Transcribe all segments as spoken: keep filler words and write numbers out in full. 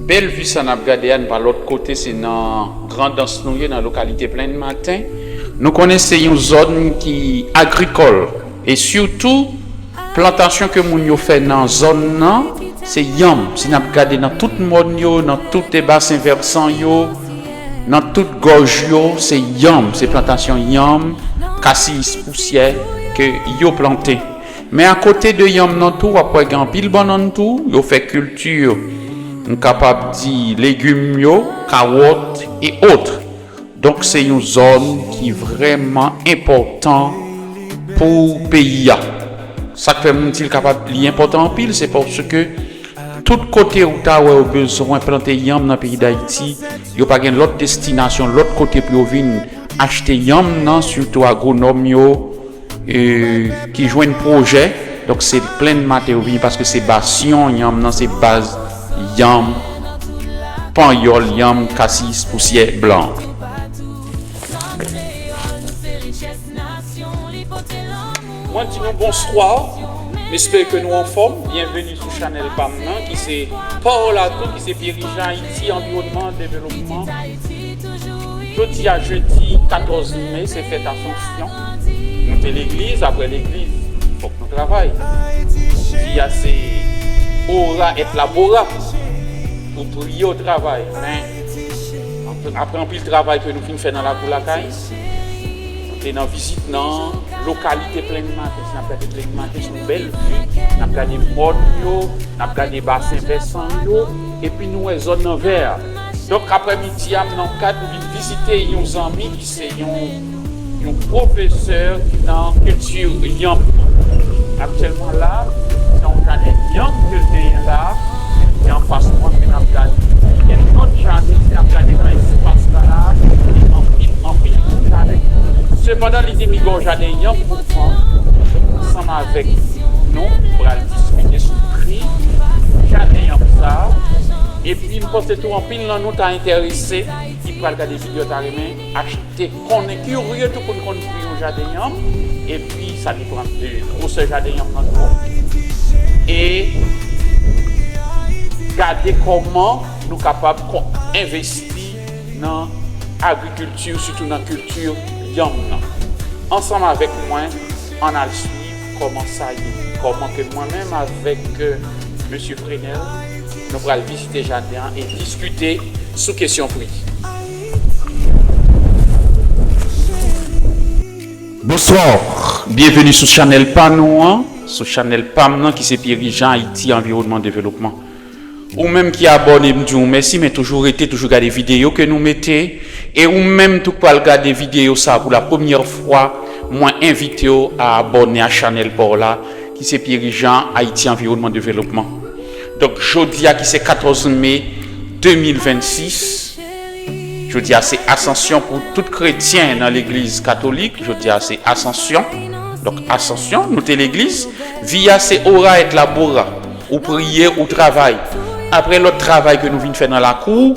Bèl vi sa n ap gade a, n pa lòt kote, se nan Grandans nou ye, nan lokalite Plenn Maten. Nou konnen se yon zòn ki agrikòl, e sitou, plantasyon ke moun yo fè nan zòn nan, se yanm. Si n ap gade nan tout mòn yo, nan tout basen vèsan yo, nan tout gòj yo, se yanm, se plantasyon yanm, kasiyis, pousyè ke yo plante. Men akote de yanm nan tou, w ap wè gen anpil bannann tou, yo fè kilti, m kapab di legim yo, kawòt e ot. Donk, se yon zòn ki vrèman enpòtan pou peyi a. Sa k fè m di l kapab, li enpòtan anpil, se paske tout kote ou ta wè yo bezwen plante yanm nan peyi Dayiti, yo pa gen lòt destinasyon, lòt kote pou yo vin achte yanm nan, sitou agwonòm yo, e, ki jwenn pwojè. Donk, se Plenn Maten yo vini, paske se basyon yanm nan, se baz yanm, panyòl, yanm, kasiyis, pousyè blan. Mwen di nou bonswa. M espere ke nou anfòm. Byenveni sou chanèl pa m nan, ki se Paola Tou, ki se Pirijan Ayiti Anviwònman Developman. Jodi a, jedi katòz me, se fèt Asansyon. Nou te legliz, apre legliz, fòk nou travay. Di a se ora et labora. Ou priye, ou travay. Men, apre, apre anpil travay ke nou fin fè nan lakou lakay, nou te nan vizit nan lokalite Plenn Maten. Si n ap gade Plenn Maten, se yon bèl vi. N ap gade mòn yo, n ap gade basen vèsan yo, epi nou wè zòn nan vè. Donk, aprèmidi a, m nan kad pou vin vizite yon zanmi ki se yon, yon pwofesè ki nan kilti yanm. Aktyèlman la, se yon jaden yanm ke l genyen la, e anfas mwen, ke n ap gade. Gen lòt jaden, si n ap gade nan espas la, la, gen anpil, anpil jaden. Sepandan, li te pi gwo jaden yanm pou mwen, ansanm avèk nou, pral diskite sou pri jaden yanm sa. Epi, m panse tou anpil nan nou ta enterese, ki pral gade videyo, ta renmen achte, konnen, kirye tou pou n konn pri yon jaden yanm. Epi, sa depann de gwosè jaden yanm nan tou. E gade kòman nou kapab kon-, envesti nan agrikilti, sitou nan kilti yanm nan. Ansanm avèk mwen, ann al swiv kòman sa ye, kòman ke mwen menm avèk, euh, mesye Frenel, nou pral vizite jaden an e diskite sou kesyon pri. Bonswa, byenveni sou chanèl pa nou an, sou chanèl pa m nan ki se Pirijan Ayiti Anviwònman Developman. Ou menm ki abòne, m di w mèsi, men toujou rete, toujou gade videyo ke nou mete. E ou menm tou k pral gade videyo sa pou la premyè fwa, mwen envite w a abòne a chanèl pa w la, ki se Pirijan Ayiti Anviwònman Developman. Donk, jodi a ki se katòz me de mil vennsis, jodi a se Asansyon pou tout kretyen nan legliz katolik. Jodi a se Asansyon. Donk, Asansyon, nou te legliz. Vi a se ora et labora. Ou priye, ou travay. Apre lòt travay ke nou vin fè nan lakou,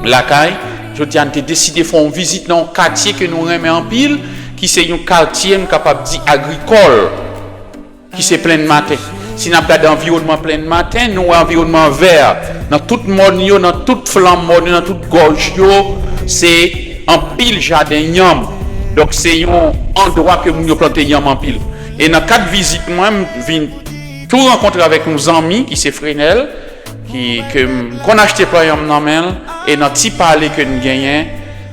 lakay, jodi a n te deside fè yon vizit nan yon katye ke nou renmen anpil, ki se yon katye, m kapab di, agrikòl, ki se Plenn Maten. Si n ap gade anviwònman Plenn Maten, nou wè anviwònman vè. Nan tout mòn yo, nan tout flank mòn yo, nan tout gòj yo, se anpil jaden yanm. Donk, se yon andwa ke moun yo plante yanm anpil. E nan kad vizit mwen, m vin tou rankontre avèk yon zanmi ki se Frenel, ki, ke m konn achte plan yanm nan men l, e nan ti pale ke n genyen,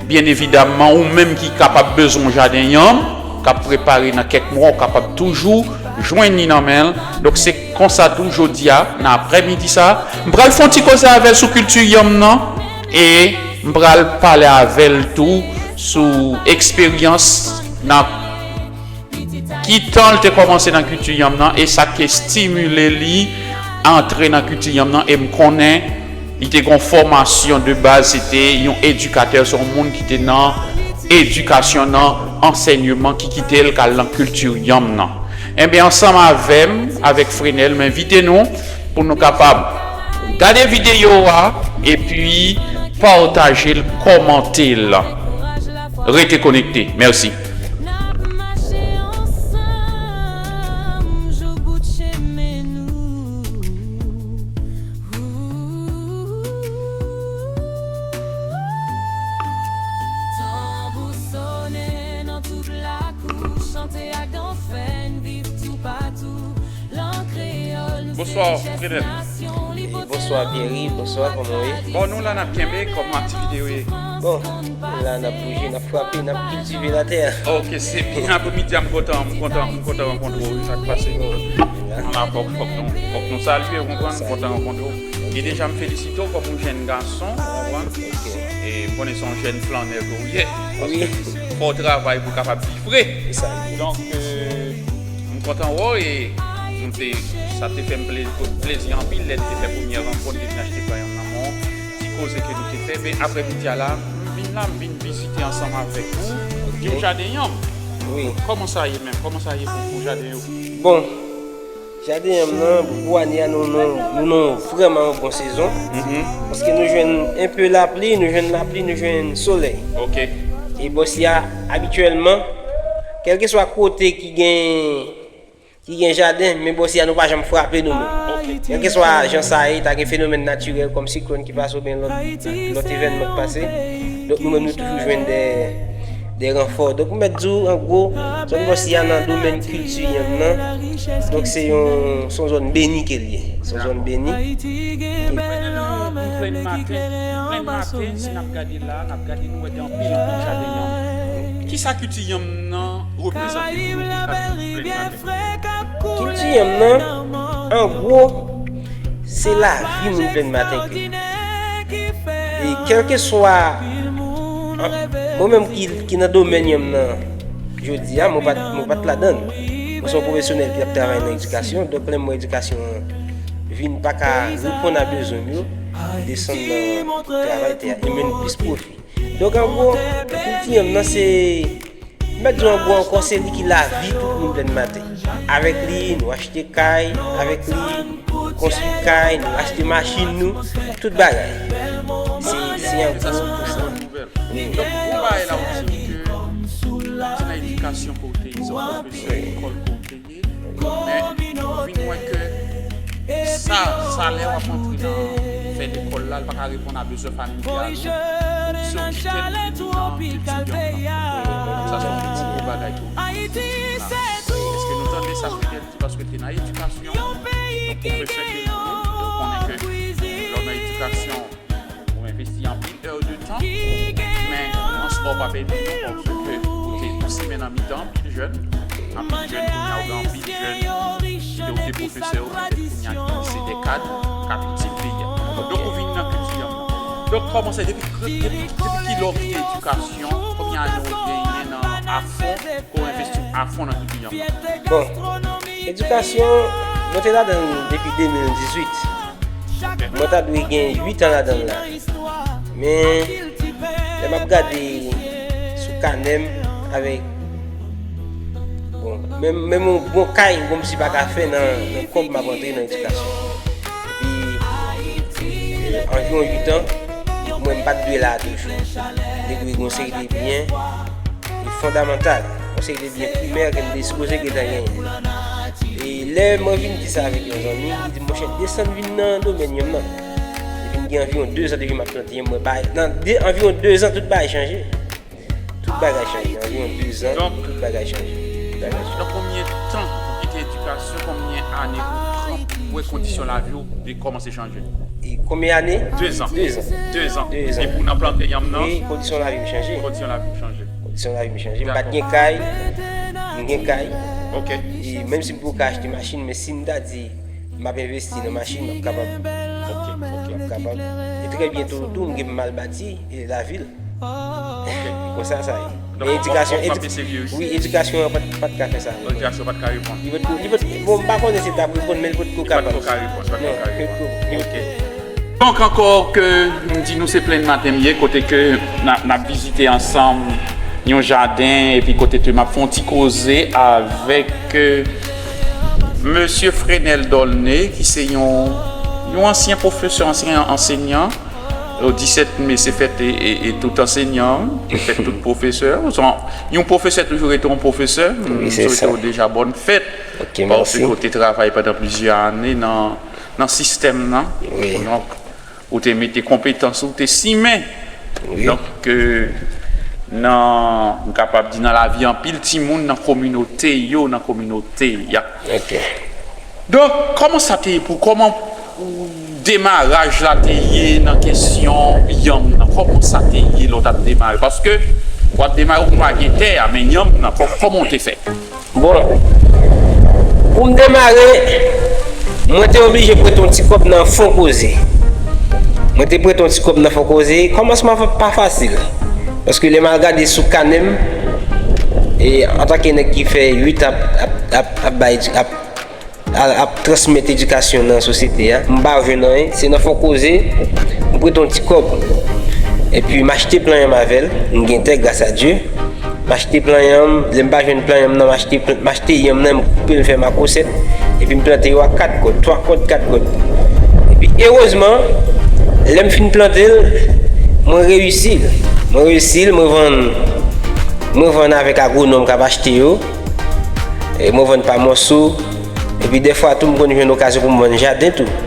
byen evidamman, ou menm ki kapab bezwen yon jaden yanm, k ap prepare nan kèk mwa, ou kapab toujou jwenn li nan men l. Donk, se konsa tou, jodi a, nan aprèmidi sa, m pral fè yon ti koze avè l sou kilti yanm nan, e m pral pale avè l tou sou eksperyans nan ki tan l te kòmanse nan kilti yanm nan, e sa k te estimile li antre nan kilti yanm nan, e m konnen li te gen yon fòmasyon de baz, se te yon edikatè, se yon moun ki te nan edikasyon, nan ansèyman, ki kite l k al nan kilti yanm nan. Enben, ansanm avè m, avèk Frenel, m envite nou pou nou kapab gade videyo a, epi pataje l, kòmante l. Rete konekte. Mèsi. N ap mache ansanm jouk bout chemen nou. Bonswa, Frenèl. Bonswa, Pierre. Bonswa, kòman w ye? Bon, nou la, n ap kenbe. Kòman aktivite yo ye? Bon, la, n ap bouje, n ap frape, n ap kiltive latè a. Ok, se byen. Apremidi a, m kontan, m kontan, m kontan rankontre w. Sa k pase? Bon, la. Fòk, fòk nou, fòk nou salye, w konprann? M kontan rankontre w. E deja, m felisite w kòm yon jèn gason, w konprann? E m konnen se yon jèn flannè ke w ye. Paske fò w travay pou w kapab viv vre. Donk, euh, m kontan wè w e m te, sa te fè m ple-, plezi anpil lè n te fè premyè rankont, te vin achte kay nan men w. Ti koze ke nou te fè, men apremidi a la, m vin la, m vin vizite ansanm avèk ou yon jaden yanm. Kòman sa ye menm? Kòman sa ye pou, pou jaden yo? Bon, jaden yanm nan, pou ane a, nou, nou, nou nan vrèman yon bon sezon. Paske nou jwenn enpe lapli, nou jwenn lapli, nou jwenn solèy. Ok. E bò si a, abityèlman, kèlkeswa kote ki gen, ki gen jaden, men bò si a, nou pa janm frape nou menm. Ok. Kèlkeswa jan sa ye, ta gen fenomèn natirèl kòm siklòn ki pase oubyen lòt, lòt evènman ki pase. Donk, nou menm, nou toujou jwenn de, de ranfò. Donk, m mèt di w, an gwo, zòn bò si a nan domèn kilti yanm nan. Donk, se yon, se yon zòn beni ke l ye. Se yon zòn beni. Plenn maten, plenn maten, si n ap gade la, n ap gade, nou wè gen anpil, anpil jaden yanm. Kisa kilti yanm nan reprezante pou ou nan plenn maten? Kilti yanm nan, an gwo, se lavi moun plenn maten ke. E kèlkeswa, an, mwen menm ki, ki nan domèn yanm nan, jodi a, mwen pa t, mwen pa t ladan l. Mwen se yon pwofesyonèl ki ap travay nan edikasyon, donk lè m wè edikasyon an vin pa ka reponn a bezwen m yo, m desann nan travay tè a, e m jwenn plis pwofi. Donk, an gwo, kilti yanm nan se, m mèt di w an gwo ankò, se li ki lavi tout moun plenn maten. Avèk li, nou achte kay, avèk li, konstwi kay, nou achte machin nou, tout bagay. Se, se an gwo pou sa. Donk, yon bagay la ou di m ke se nan edikasyon ke w te ye, se yon pwofesè lekòl ke w te ye. Men, ou vin wè ke sa, salè w ap antre nan fè lekòl la, li pa ka reponn a bezwen familyal ou. Se yon kite l nan kilti yanm nan. Sa se yon gwo, gwo bagay pou nou. Èske nou tande sa Fidel di? Paske l te nan edikasyon, yon pwofesè ke l ye, ou konnen ke lè w nan edikasyon, ou envesti anpil è de tan, men an spò pa pèdi non, paske ou te, ou simen nan mitan anpil jèn, anpil jèn kounye a, ou gen anpil jèn, ki te, ou te pwofesè yo, petèt kounye a ki se de kad, k ap itil peyi a. Donk, ou vin nan kilti yanm nan. Donk, kòmanse depi, depi, depi kilè w kite edikasyon, konbyen ane w genyen nan afon, ke w envesti afon nan kilti yanm nan? Bon, edikasyon, mwen te ladan l depi de mil dizuit. Mwen ta dwe gen uit an ladan l la. Men, lè m ap gade sou kanè m avèk, bon, menm, menm yon bon kay, m kòmsi pa ka fè nan, nan kòb m ap antre nan edikasyon. Epi, anviwon uit an, mwen m pa t dwe la toujou. M te dwe gen yon seri de byen, e fondamantal, yon seri de byen primè ke m te sipoze gentan genyen. E lè mwen vin di sa avèk yon zanmi, li di m, monchè, desann vin nan domèn yanm nan. Li vin gen anviwon dezan depi m ap plante yanm, mwen bay. Nan de, anviwon dezan, tout bagay chanje. Tout bagay chanje. Anviwon dezan, tout bagay chanje. Tout bagay chanje. Nan konbyen tan ou kite edikasyon, konbyen ane ou pran pou wè kondisyon lavi w te kòmanse chanje? E konbyen ane? Dezan. Dezan. Dezan. Dezan. Depi w nan plante yanm nan? Wi, kondisyon lavi m chanje. Kondisyon lavi m chanje. Kondisyon lavi m chanje. M pa t gen kay, m gen kay. Ok. E menm si m poko achte machin, men si m ta di m ap envesti nan machin, m ap kapab. Ok, ok. M ap kapab. E trè byento tou, m gen pou m al bati, e, lavil. Ok. Konsa sa ye. Men edikasyon, wi, edikasyon an pa t, pa t ka fè sa. Edikasyon pa t ka reponn. Li pa t, li pa t, bon, m pa konnen si l t ap reponn, men li pa t ko kapab. Li pa t ko ka reponn, li pa t ko ka reponn. Non, li pa t ko. Ok. Donk, ankò ke m di nou se plenn maten m ye, kote ke n ap, n ap vizite ansanm yon jaden, epi kote ke m ap fè yon ti koze avèk, euh, Mesye Frenel Dolné, ki se yon, yon ansyen pwofesè, ansyen ansenyan. Le disèt me, se fèt e, e, e tout ansenyan, fèt tout pwofesè. Yon pwofesè toujou rete yon pwofesè. M swete w deja bòn fèt. Ok, mèsi. Paske w te travay pandan plizyè ane nan, nan sistèm nan. Wi. Donk, ou te mete konpetans ou, ou te simen. Wi. Donk, euh, nan, m kapab di nan lavi anpil timoun nan kominote yo, nan kominote a. Ok. Donk, kòman sa te ye pou, kòman demaraj la te ye nan kesyon yanm nan? Kòman sa te ye lè w t ap demare? Paske, w ap demare, ou pa gen tè a, men yanm nan, kò-, kòman w te fè? Bon, pou m demare, mwen te oblije prete yon ti kòb nan Fonkoze. Mwen te prete yon ti kòb nan Fonkoze. Kòmansman pa fasil. Paske lè m al gade sou kanè m, e antanke nèg ki fè uit ap, ap, ap, ap bay, ap, ap, ap transmèt edikasyon nan sosyete a, m pa jwenn anyen. Se nan Fonkoze, m prete yon ti kòb. Epi m achte plan yanm avè l. M gen tè, gras a Dye. M achte plan yanm, lè m pa jwenn plan yanm nan, m achte pl-, m achte yanm nan, m koupe l, m fè makosèt, epi m plante yo a kat kòd, twa kòd, kat kòd. Epi erezman, lè m fin plante l, mwen reyisi l. Mwen reyisi l, mwen vann, mwen vann avèk agwonòm k ap achte yo. E mwen vann pa mòso. Epi dèfwa tou, m konn jwenn okazyon pou m vann jaden tou.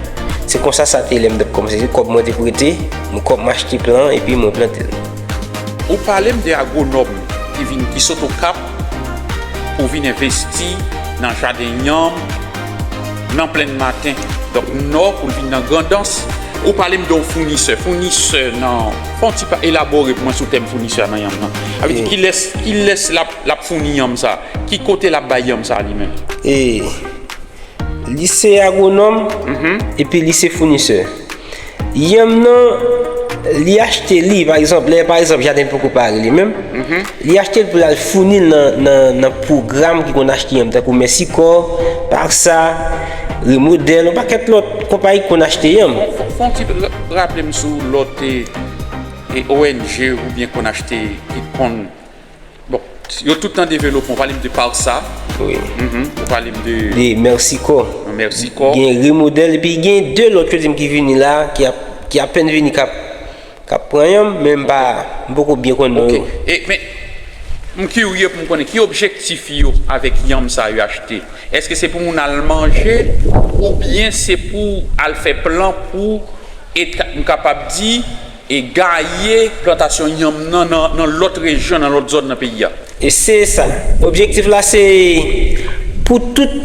Se konsa sa te ye lè m t ap kòmanse. Se kòb mwen te prete, mwen kòb m achte plan an, epi mwen plante l. Ou pale m de agwonòm ki vin, ki sot Okap pou vin envesti nan jaden yanm nan Plenn Maten, donk Nò, pou l vin nan Grandans. Ou pale m de yon founisè. Founisè nan, fè yon ti pa elabore pou mwen sou tèm founisè a nan yanm nan. Sa vle di, kilès, kilès l ap, l ap founi yanm sa? Ki kote l ap bay yanm sa li menm? E li se agwonòm, epi li se founisè. Yanm nan, li achte li, pa egzanp, lè, pa egzanp, jaden poko pare li menm, li achte l pou l al founi l nan, nan, nan pwogram ki konn achte yanm, tankou Mèsikò, Parsa, Remodèl, yon pakèt lòt konpayi ki konn achte yanm. Fò, fò, fò w ti ra-, raple m sou lòt, e, e O N G oubyen konn achte, ki konn Bon, yo tout nan devlopman. Ou pale m de Parsa. Wi. Mhm. Ou pale m de De Mèsikò. Mèsikò. Gen Remodèl, epi gen de lòt yo di m ki vini la, ki ap, ki apèn vini, k ap, k ap pran yanm, men m pa, m poko byen konn non yo. Ok. E, men, m kirye pou m konnen ki objektif yo avèk yanm sa yo achte. Èske se pou moun al manje, oubyen se pou al fè plan pou eta-, m kapab di, e gaye plantasyon yanm nan, nan, nan lòt rejyon, nan lòt zòn nan peyi a? E se sa. Objektif la se pou tout,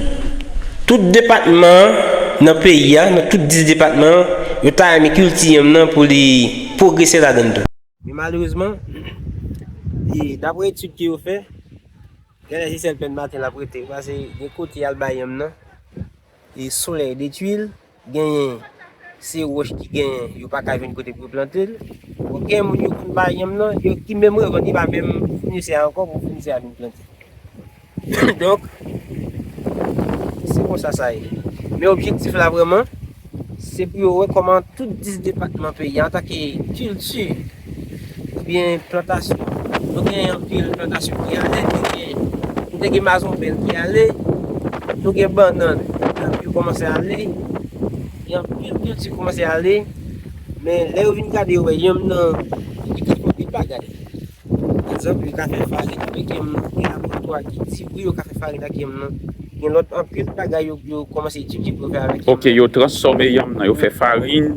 tout depatman nan peyi a, nan tout dis depatman, yo ta renmen kilti yanm nan pou li pwogrese ladan l tou. Men malerezman, e dapre etid ke yo fè, genlè se sèl Plenn Maten l ap rete, paske gen kote y al bay yanm nan, e solèy detwi l, genyen se wòch ki genyen, yo pa ka jwenn kote pou yo plante l. Bon, gen moun yo konn bay yanm nan, yo ki menm revann, li pa menm founisè a ankò pou founisè a vin plante. Donk, se konsa sa ye. Men objektif la vrèman, se pou yo wè kòman tout dis depatman peyi a, antanke kilti, oubyen plantasyon. Nou gen anpil plantasyon ki ale, nou gen, nou te gen mazonbèl ki ale, nou gen bannann, yo kòmanse ale, gen anpil kilti kòmanse ale, men lè yo vin gade, yo wè yanm nan, li ka fè anpil bagay. Pa egzanp, yo ka fè farin avèk yanm nan, gen laboratwa ki ti wi yo ka fè farin ak yanm nan. Gen lòt anpil bagay yo, yo kòmanse etidye pou yo fè avèk yanm nan. Ok, yo transfòme yanm nan, yo fè farin.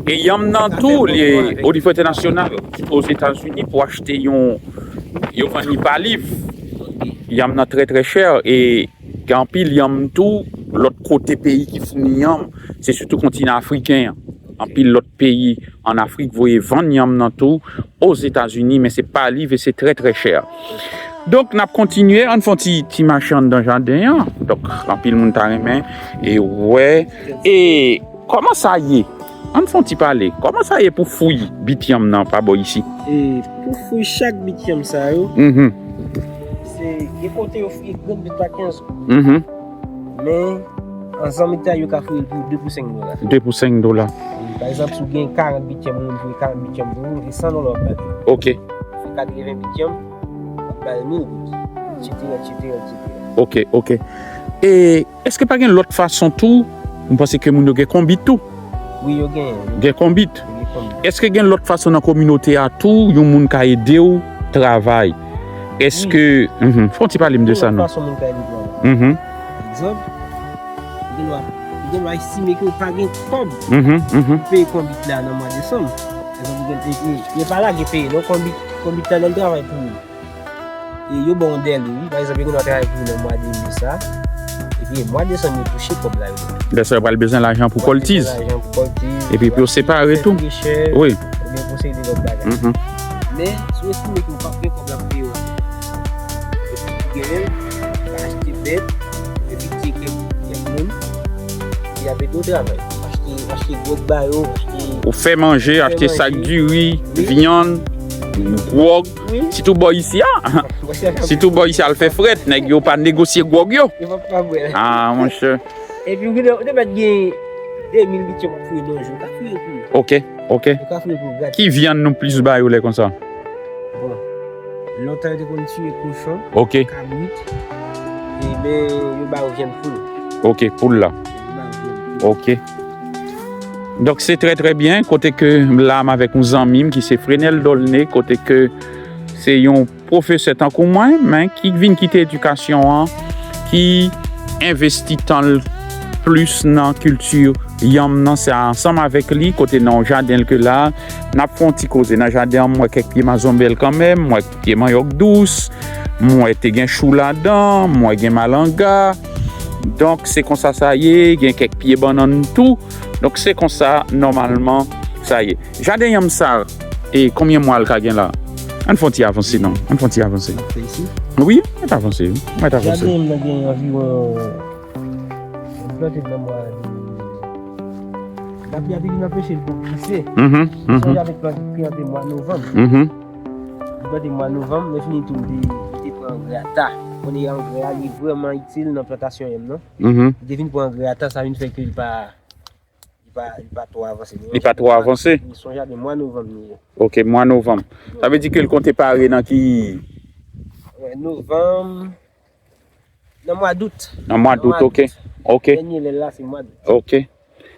E yanm nan tou, li, o nivo entènasyonal, Ozetazini, pou achte yon, yo vann li pa liv. Yanm nan trè, trè chè. E gen anpil yanm tou, lòt kote peyi ki founi yanm, se sitou kontinan afriken an. Anpil lòt peyi ann Afrik voye vann yanm nan tou Ozetazini, men se pa liv e se trè, trè chè. Donk, n ap kontinye, ann fè yon ti, ti mache anndan jaden an. Donk, anpil moun ta renmen e wè. E kòman sa ye? Ann fè yon ti pale. Kòman sa ye pou fouy bit yanm nan pa bò isi? E pou fouy chak bit yanm sa yo, mhm, se gen kote yo fouye grenn bit la kenz goud. Mhm. Men, ansanm eta yo ka fouye l pou de pou senk dola. De pou senk dola. Wi, pa egzanp, si w gen karant bit yanm, ou fouye karant bit yanm pou ou, se san dola w ap ba li. Ok. Fè katreven bit yanm, w ap ba l mil goud, etsetera, etsetera, etsetera. Ok, ok. E èske pa gen lòt fason tou? M panse ke moun yo gen konbit tou. Wi, yo genyen, wi. Gen konbit? Yo gen konbit. Èske gen lòt fason nan kominote a tou, yon moun ka ede w travay? Èske, wi, mhm, fè yon ti pale m de sa, non? Gen lòt fason moun ka ede w travay. Mhm. Pa egzanp, ou gen dwa, ou gen dwa estime ke w pa gen kòb, mhm, mhm, pou peye konbit la nan mwa desanm. Pa egzanp, ou gen, e, e, e pa lage peye, non, konbit, konbit la nan travay pou ou. E yo ba w dèle, wi. Pa egzanp, yo gen dwa travay pou ou nan mwa de me sa. E E mwa desanm yo touche kòb la yo. Lè sa yo pral bezwen lajan pou kòltiz. Lajan pou kòltiz, epi pou yo separe tou. Wi. Oubyen pou seri de lòt bagay. Mhm. Men, si w estime ke w p ap gen kòb la pou peye yo, epi w genyen l, w ka achte bèt, epi di kèk, kèk moun, epi y ap ede w travay. Achte, achte gwòg ba yo, achte. Ou fè manje, achte sak diri, vyann, gwòg. Wi. Sitou bò isi a. Sitou bò isi a, l fè frèt, nèg yo pa negosye gwòg yo. Yo pa, pa bwè. Ah, monchè. Epi ou genlè, ou te mèt gen de mil bit yo pou fouye nan jou. Ou ka fouye pou yo. Ok, ok. Ou ka fouye pou yo gratis. Ki vyann nou plis ba yo lè konsa? Bon. Lontan yo te konn tiye kochon, ok, kabrit. Ebyen, yo ba yo vyann poul. Ok, poul la. Yo ba yo vyann poul. Ok. Donk, se trè, trè byen. Kote ke la, m avèk yon zanmi m ki se Frenel Dolné, kote ke se yon pwofesè tankou mwen, men ki vin kite edikasyon an, ki envesti tan l plis nan kilti yanm nan, se ansanm avèk li, kote nan yon jaden l ke la, n ap fè yon ti koze nan jaden an, m wè kèk pye mazonbèl kanmenm, m wè pye manyòk dous, m wè te gen chou ladan, m wè gen malanga. Donk, se konsa sa ye, gen kèk pye bannann tou. Donk, se konsa, nòmalman, sa ye. Jaden yanm sa, e konbyen mwa l ka gen la? Ann fè yon ti avanse non. Ann fè yon ti avanse. Fè isi? Wi, mèt avanse. Mèt avanse. Jaden m nan gen anviwon, m plante l nan mwa de, lapli a te vin anpeche l pou pouse. Mhm, mhm. Sonje avèk plante, plante mwa novanm. Mhm. M plante mwa novanm, men fini tou m te, m te pran angrè a ta. Kounye a angrè a, li vrèman itil nan plantasyon yanm nan. Mhm. M te vin pran angrè a ta, sa vin fè ke li pa Li pa, li pa twò avanse. Li pa twò avanse? Li se yon jaden mwa novanm li ye. Ok, mwa novanm. Sa vle di ke l konte pare nan ki? Wè, novanm, nan mwa dout. Nan mwa dout, ok. Ok. Dènye lè l la, se mwa dout. Ok.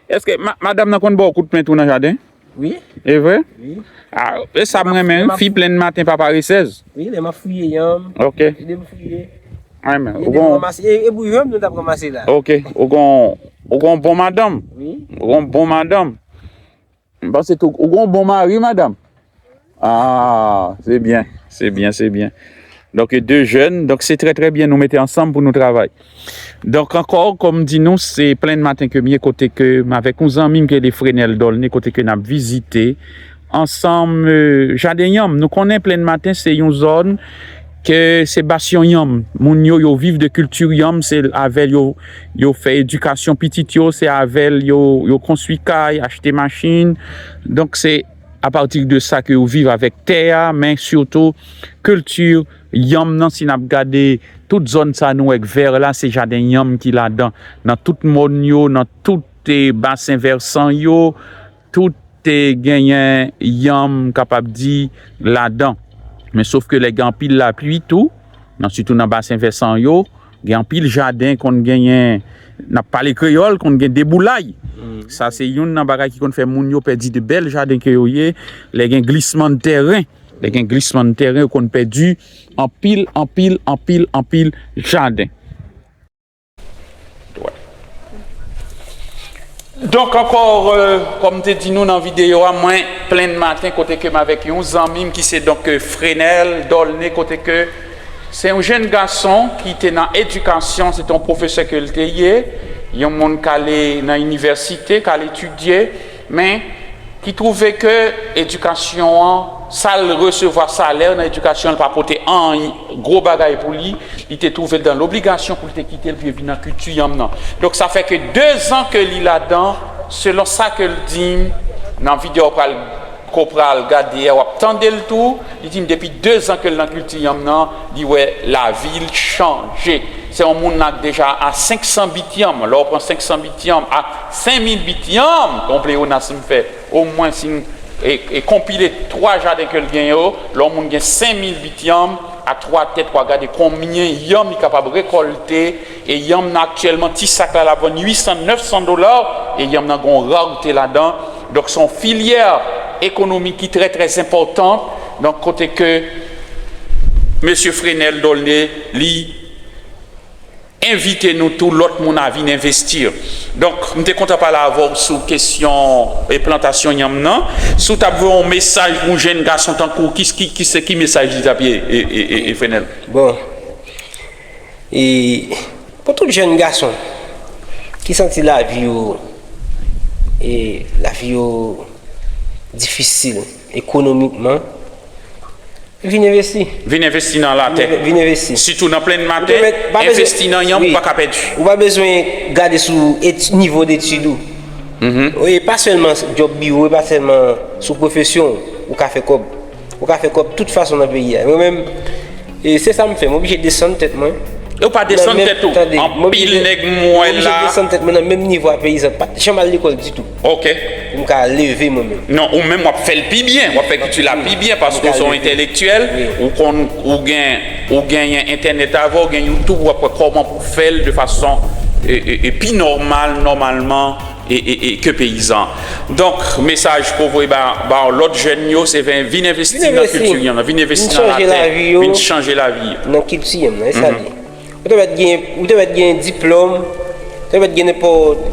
Èske ma-, madanm nan konn ba w kout men tou nan jaden? Wi. E vre? Wi. Ah, e sa m renmen, wi. Fi plenn maten pa paresèz. Wi, lè m ap fouye yanm. Ok. Ede m fouye. Ay, men, ou gon ranmase, e, e bouyon nou t ap ranmase la. Ok, ou gon, ou gon bon madanm. Wi. Ou gon bon madanm. M panse tou, ou gon bon mari, madanm. Ah, se byen, se byen, se byen. Donk, de jèn, donk, se trè, trè byen nou mete ansanm pou nou travay. Donk, ankò, kòm m di nou, se Plenn Maten ke m ye, kote ke m avèk yon zanmi m ki rele Frenel Dolné, kote ke n ap vizite ansanm, euh, jaden yanm. Nou konnen Plenn Maten se yon zòn ke se basyon yanm. Moun yo, yo viv de kilti yanm, se avè l yo, yo fè edikasyon pitit yo, se avè l yo, yo konstwi kay, achte machin. Donk, se apati de sa ke yo viv avèk tè a, men sitou kilti yanm nan, si n ap gade tout zòn sa nou wè k vè la, se jaden yanm ki ladan. Nan tout mòn yo, nan tout, eh, basen vèsan yo, tout te genyen yanm, m kapab di, ladan. Men sof ke lè gen anpil lapli tou, nan, sitou nan basen vèsan yo, gen anpil jaden konn genyen, n ap pale kreyòl, konn gen deboulay. Mm. Sa se youn nan bagay ki konn fè moun yo pèdi de bèl jaden ke yo ye, lè gen glisman tèren. Lè gen glisman tèren, yo konn pèdi anpil, anpil, anpil, anpil jaden. Donk, ankò, euh, kòm m te di nou nan videyo a, mwen, Plenn Maten, kote ke m avèk yon zanmi m ki se, donk, euh, Frenel Dolné, kote ke se yon jèn gason ki te nan edikasyon, se te yon pwofesè ke l te ye, yon moun k ale nan inivèsite, k al etidye, men ki twouve ke edikasyon an, sa l resevwa salè nan edikasyon, l pa pote anyen, gwo bagay pou li, li te twouve l dan lobligasyon pou l te kite l pou l vin nan kilti yanm nan. Donk, sa fè ke dezan ke li ladan, selon sa ke l di m nan videyo w pral, ke w pral gade a, w ap tande l tou, li di m depi dezan ke l nan kilti yanm nan, li wè lavi l chanje. Se yon moun nan deja a senk san bit yanm, lè w pran senk san bit yanm a senk mil bit yanm, yon pleyonas m fè, omwen si n, e, e konpile twa jaden ke l gen yo, lè yon moun gen senk mil bit yanm, a twa tèt, w a gade konbyen yanm li kapab rekòlte, e yanm nan aktyèlman, ti sak la, l ap vann uit san, nèf san dola, e yanm nan gen yon rarite ladan. Donk, se yon filyè ekonomik ki trè, trè enpòtan. Donk, kote ke mesye Frenel Dolné, li envite nou tou lòt moun a vin envesti. Donk, m te kontan pale avè w sou kesyon, e, plantasyon yanm nan. Si w t ap voye yon mesaj pou yon jèn gason tankou w, ki, ki, ki se, ki mesaj li t ap ye, e, e, e, e Frenel? Bon, e, Pou tout jèn gason ki santi lavi yo, e, lavi yo difisil ekonomikman, vin envesti. Vin envesti nan latè. Vin envesti. Sitou nan plenn maten, envesti nan yanm ou pa ka pèdi. Ou pa bezwen gade sou eti-, nivo detid ou. E pa sèlman djòb biwo, e pa sèlman sou pwofesyon ou ka fè kòb. Ou ka fè kòb tout fason nan peyi a. Mwen menm, e se sa m fè. M oblije desann tèt mwen. E ou pa desann tèt ou. Anpil nèg m wè la. M oblije desann tèt mwen nan menm nivo a peyizan. Pa t janm al lekòl ditou. Ok. Pou m ka leve mwen menm. Non, ou menm w ap fè l pi byen. W ap fè kilti la pi byen paske ou se yon entèlektyèl. Ou konn, ou gen, ou genyen entènèt avè w, ou gen YouTube, w ap wè kòman pou w fè l de fason e, e, e pi nòmal, nòmalman. e, e, e ke peyizan. Donk, mesaj pou voye ba, ba lòt jèn yo, se vin, vin envesti nan kilti yanm nan, vin envesti nan latè, vin chanje lavi yo. Nan kilti yanm nan, e sa l ye. Ou te mèt gen, ou te mèt gen diplòm, ou te mèt gen nenpòt,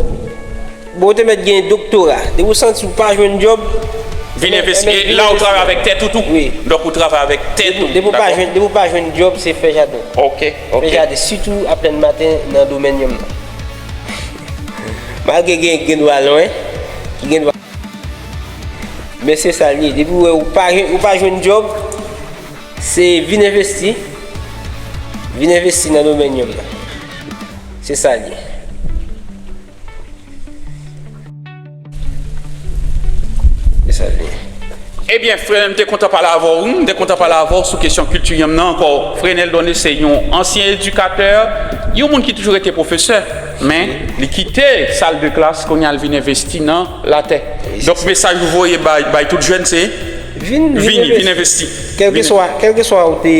bon, ou te mèt gen doktora. Depi ou santi ou pa jwenn djòb, vin envesti. E la ou travay avèk tèt ou tou. Wi. Donk ou travay avèk tèt ou. Depi ou pa jwenn, depi ou pa jwenn djòb, se fè jaden. Ok, ok. Fè jaden, sitou a plenn maten nan domèn yanm nan. Malgre gen, gen dwa lwen, gen dwa. Men se sa l ye. Depi w wè ou pa, ou pa jwenn djòb, se vin envesti. Vin envesti nan domèn yanm nan. Se sa l ye. Se sa l ye. Ebyen, frè, m te kontan pale avè w, wi. M te kontan pale avè w sou kesyon kilti yanm nan ankò. Frenel Donné se yon ansyen edikatè, yon moun ki toujou rete pwofesè, men li kite sal de klas, kounye a l vin envesti nan latè. Donk, mesaj ou voye bay, bay tout jèn, se vini, vin envesti. Kèlkeswa, kèlkeswa ou te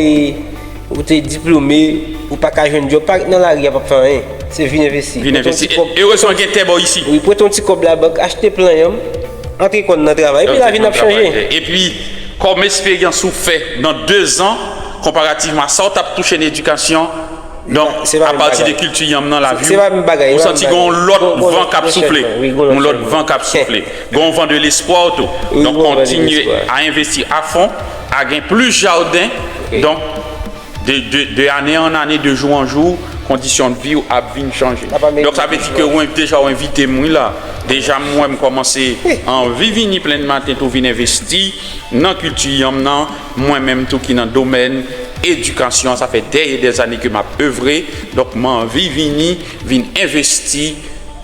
ou te diplome, ou pa ka jwenn djòb, pa ret nan lari a, p ap fè anyen. Se vin envesti. Vin envesti. Erezman gen tè bò isi. Wi, prete yon ti kòb labank, achte plan yanm, antre kò n nan travay, epi lavi n ap chanje. Epi, kòm esperyans ou fè nan dezan, konparativman a sa w t ap touche nan edikasyon, donk, apati de kilti yanm nan lavi w, ou santi gen yon lòt van k ap soufle. Yon lòt van k ap soufle. Gen yon van de lespwa tou. Donk, kontinye a envesti a fon, a gen plis jaden. Donk, de, de, de ane an ane, de jou an jou, kondisyon de vi w ap vin chanje. Donk, sa vle di ke ou deja ou envite m, wi, la. Deja, mwen, m kòmanse anvi vini plenn maten tou vin envesti nan kilti yanm nan. Mwen menm tou ki nan domèn edikasyon an, sa fè dèyè dèzane ke m ap evre. Donk, m anvi vini, vin envesti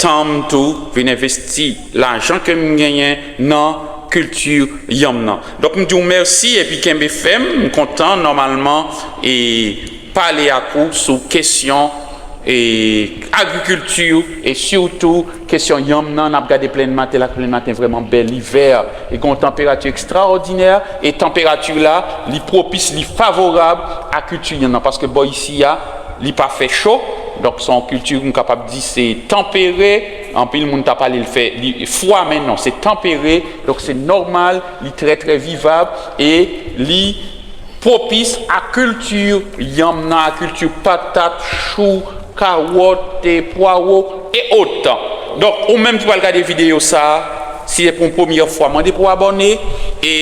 tan m tou, vin envesti lajan ke m genyen nan kilti yanm nan. Donk, m di w mèsi epi kenbe fèm. M kontan, nòmalman, e pale ak ou sou kesyon, e agrikilti, e sitou kesyon yanm nan. N ap gade plenn maten la, plenn maten vrèman bèl, li vè, e gen yon tanperati ekstraòdinè, e tanperati la, li pwopis, li favorab a kilti yanm nan, paske bò isi a, li pa fè cho. Donk, se yon kilti, m kapab di, se tanpere. Anpil moun ta pale, l fè, li fwa, men non, se tanpere. Donk, se nòmal, li trè, trè vivab, e li pwopis a kilti yanm nan, a kilti patat, chou, kawòt, e pwawo, e ot. Donk, ou menm ki pral gade videyo sa a, si se pou yon premyè fwa, mande pou w abòne e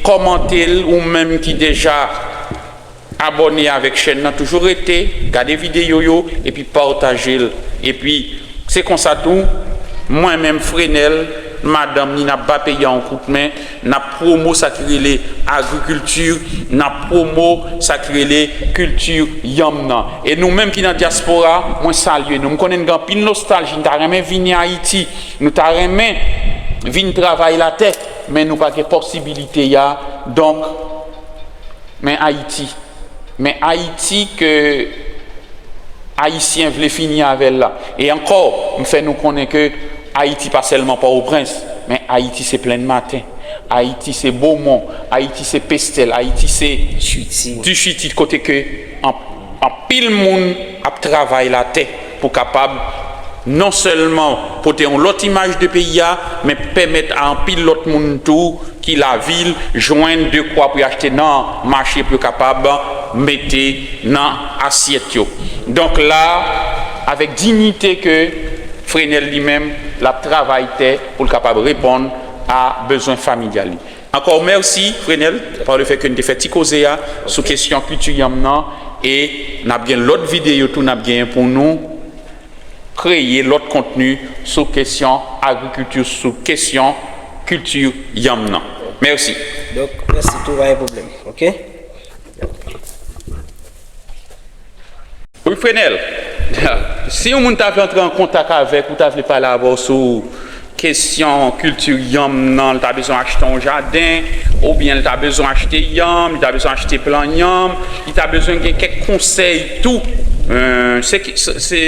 kòmante l, ou menm ki deja abòne avèk chèn nan, toujou rete, gade videyo yo, epi pataje l. Epi, se konsa tou, mwen menm, Frenel, madanm ni, n ap ba peyi a yon kout men, n ap pwomo sa ki rele agrikilti, n ap pwomo sa ki rele kilti yanm nan. E nou menm ki nan dyaspora, mwen salye nou. M konnen n gen anpil nostalji, n ta renmen vini Ayiti, nou ta renmen vin travay latè, men nou pa gen posibilite a. Donk, men Ayiti. Men Ayiti ke Ayisyen vle fini avè l la. E ankò, m fè nou konnen ke Ayiti pa sèlman Pòtoprens, men Ayiti se Plenn Maten, Ayiti se Bomon, Ayiti se Pestèl, Ayiti se Tichiti, kote ke an-, anpil moun ap travay latè pou kapab non sèlman pote yon lòt imaj de peyi a, men pèmèt a anpil lòt moun tou ki lavil jwenn dekwa pou y achte nan mache pou yo kapab mete nan asyèt yo. Donk la, avèk diyite ke Frenel li menm, l ap travay tè pou l kapab reponn a bezwen familyal li. Ankò mèsi, Frenel, pa le fè ke n te fè ti koze a sou kesyon kilti yanm nan, e n ap gen lòt videyo tou n ap genyen pou nou kreye lòt kontni sou kesyon agrikilti, sou kesyon kilti yanm nan. Mèsi. Donk, mèsi tou, pa gen pwoblèm. Oke? Wi, Frenel, si yon moun ta vle antre an kontak avèk ou, ta vle pale avè w sou kesyon kilti yanm nan, li ta bezwen achte yon jaden, oubyen li ta bezwen achte yanm, li ta bezwen achte plan yanm, li ta bezwen gen kèk konsèy tou. Euh, se, se, se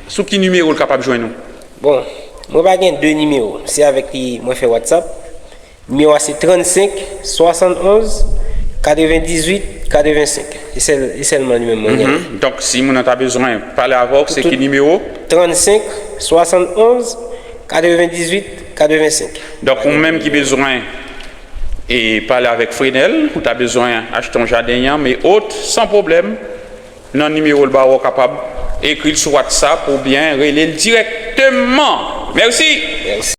sou ki nimewo l kapab jwenn ou? Bon, mwen pa gen de nimewo. Se avèk li mwen fè WhatsApp. Nimewo a se trannsenk swasannonz katrevendizuit katrevensenk. E sèl, e sèlman li menm mwen gen. Donk, si moun nan ta bezwen pale avè w, se ki nimewo? Trannsenk swasannonz katrevendizuit katrevensenk. Donk, ou menm ki bezwen e pale avèk Frenel, ou ta bezwen achte yon jaden yanm e ot, san pwoblèm, nan nimewo l ba ou, ou kapab ekri l sou WhatsApp oubyen rele l dirèkteman. Mèsi.